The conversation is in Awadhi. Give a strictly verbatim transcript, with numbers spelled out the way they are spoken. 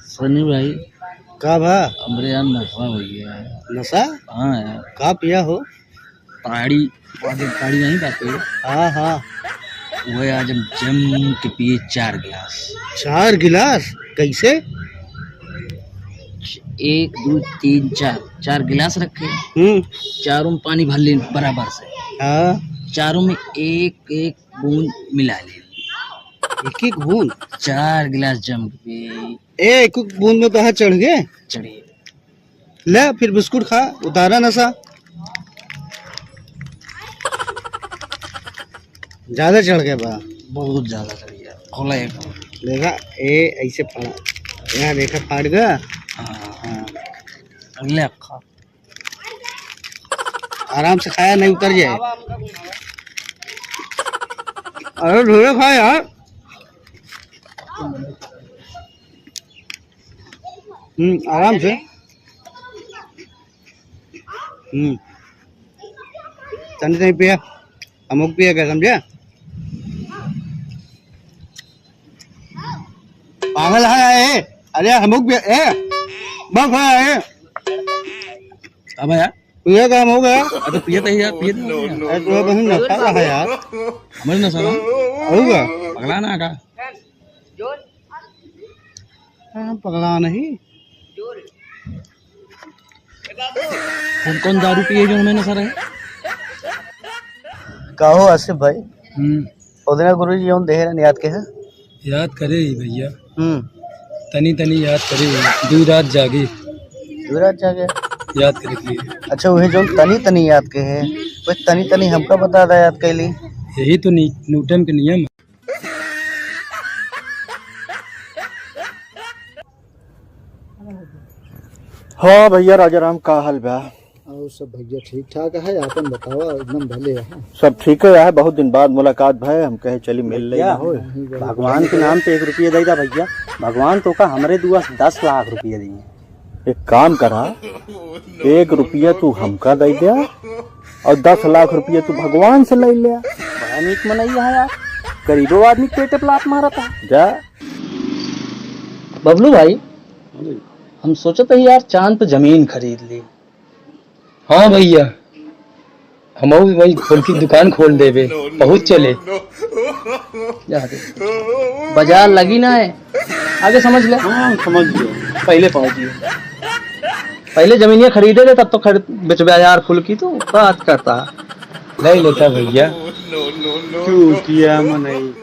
सनी भाई। का भा? हमरे यार नशा हो गया है। नशा? हाँ यार। का पिया हो? ताड़ी, वो जो ताड़ी नहीं खाते? हाँ, हाँ। वो आज हम जम के पिए चार गिलास। चार गिलास? कैसे? एक, दो, तीन, चार, चार गिलास रखे। हम्म। चारों में पानी भर लेन बराबर से। हाँ। चारों में एक एक बूंद मिला ले। एक एक बूंद? चार गिलास जम के पिए। ए, एक एक बूंद में तो हाथ चढ़ गए। चढ़िए। ले, फिर बिस्कुट खा, उतारा नशा। ज्यादा चढ़ गया बा। बहुत ज्यादा चढ़ गया। खोला एक। देखा, ए, ऐसे फाड़ा। यहाँ देखा, फाड़ गया। हाँ। हाँ। ले, खा। आराम से खाया, नहीं उतर जाए। अरे, धीरे खा यार। हम्म, आराम से। हम्म। तनी तनी पिया, अमुक पिया के, समझे? पागल है ए? अरे अमुक पिया, ए? बस है ए? अब यार। पिया काम हो गया? अरे पिया तो यार, पिया तो यार। अरे तो बहन नशा रहा यार। हमारे नशा रहा? होगा। पगला ना का? हाँ, पगला नहीं। कौन, कौन दारू पिए जो हमें नशा रहे? कहो आसिफ भाई, हम्म। ओदना गुरुजी जौन देहे रहन, याद के है? याद करे ही भैया। हम्म। तनी तनी याद करे ही, दू रात जागे। दू रात जागे? याद करे के लिए। अच्छा, वही जौन तनी तनी याद के है, वही तनी तनी हमका बता दा याद कैली। यही तो नी-, न्यूटन के नियम है। हाँ भैया राजाराम, का हाल बा? और सब भैया ठीक ठाक है, आपन बतावा, एकदम भले है। सब ठीक है, बहुत दिन बाद मुलाकात भय, हम कहे चली मिल ले भैया, हो। नहीं भैया। भगवान के नाम पे एक रुपया दे दा भैया, भगवान तो का हमरे दुआ से दस लाख रुपया दिए। एक काम करा, एक रुपया तू हमका दे दे और दस लाख रुपया तू भगवान से ले ले। बड़ा नीक मनई है यार, गरीबो आदमी के पेटे पे लात मारता। जा। बबलू भाई, हम सोचत हई यार, चांद पे जमीन खरीद ली। हाँ भैया, हमहू वही फुल्की की दुकान खोल देबे, बहुत चले। जा दे। बाजार लगी ना है, आगे समझ ले। हाँ, समझ गए। पहले पहुँच गए। पहले जमीनिया खरीदे ले, तब तो खरीद, बेचबे यार फुल्की, तू बात करता। ले लेता भैया। चूतिया मनई।